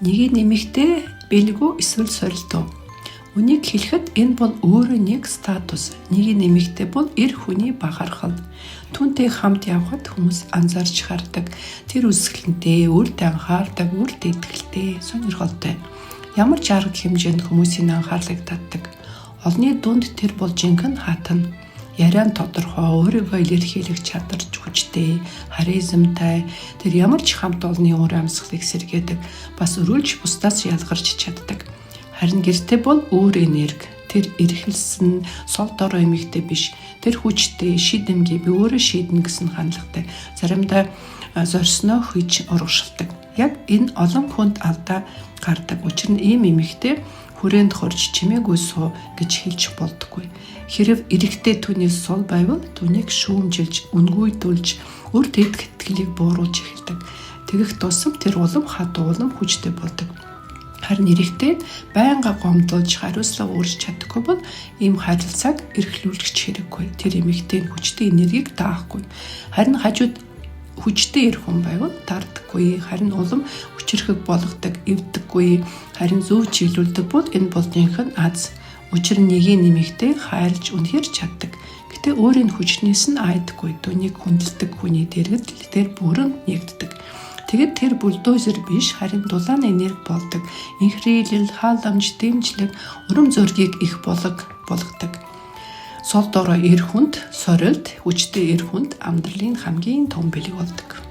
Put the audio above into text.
Нэгийг нэмэгтэй бэлэг үү эсвэл сорилт уу? Үнийг хэлэхэд энэ бол өөрөө нэг статус. Нэгийг нэмэгтэй бол эр хүний бахархал. Түүнтэй хамт явхад хүмүүс анзаарч хардаг. Тэр үзэсгэлэнтэй, өөртөө анхаардаг, өөртөө итгэлтэй, сонирхолтой. Ямар ч арга хэмжээнд хүмүүсийн анхаарлыг татдаг. Олны дунд тэр бол жинхэнэ хатан. Яриан тодорхой, өөрийгөө илэрхийлэх чадвар хүчтэй, харизмтай. Тэр ямар ч хамт олонны уур амьсгалыг сэргээдэг. Бас өрөөлж бусдаас ялгарч чаддаг. Харин гэртээ бол өөр энерги. Тэр эрхэлсэн, сул дорой эмэгтэй биш. Тэр хүчтэй, шийдэмгий, би өөрөө шийднэ гэсэн хандлагатай. Заримдаа зорьсноо хийж урагшилдаг. Яг энэ олон хүнд алдаа гардаг. Учир нь ийм эмэгтэй хүрээнд хорж чимээгүй суу гэж хэлж болдоггүй. Хэрэв эрэгтэй түүний сул байвал түүнийг шүүмжилж, үнгүйдүүлж, үр итгэлийг бууруулж эхэлдэг. Тэгэх тусам тэр улам хадуу, улам хүчтэй болдог. Харин эрэгтэй нь байнга гомдолж, хариуцлага үүрч чадахгүй бол ийм харилцааг эрхлүүлэх хэрэггүй. Тэр эмэгтэй нь хүчтэй энергийг даахгүй. Харин хажууд хүчтэй эр хүн байвал дардаггүй, харин улам хүчирхэг болгодог, эвдэггүй, харин зөв чиглүүлдэг бол энэ бол жинхэнэ аз. Учир нь нэгийн нэмэгтэй хайрлж үнэхээр чаддаг. Гэтэ өөрийн хүчнээс нь айдаггүй, түүнийг хүндэлдэг хүний дэргэд тэр бүрэн нэгддэг. Тэгэд тэр бульдозер биш, харин дулаан энерги болдог. Энхрийлэл, халамж, дэмжлэг, урам зоригийг их болгодог. Сул дорой эр хүнд сорилт, хүчтэй эр хүнд амьдралын хамгийн том бэлэг болдог.